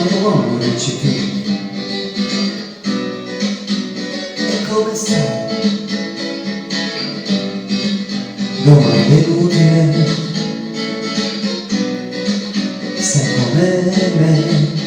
N'ato quanno dice tu. E come stai? Domande inutile. Sai come me.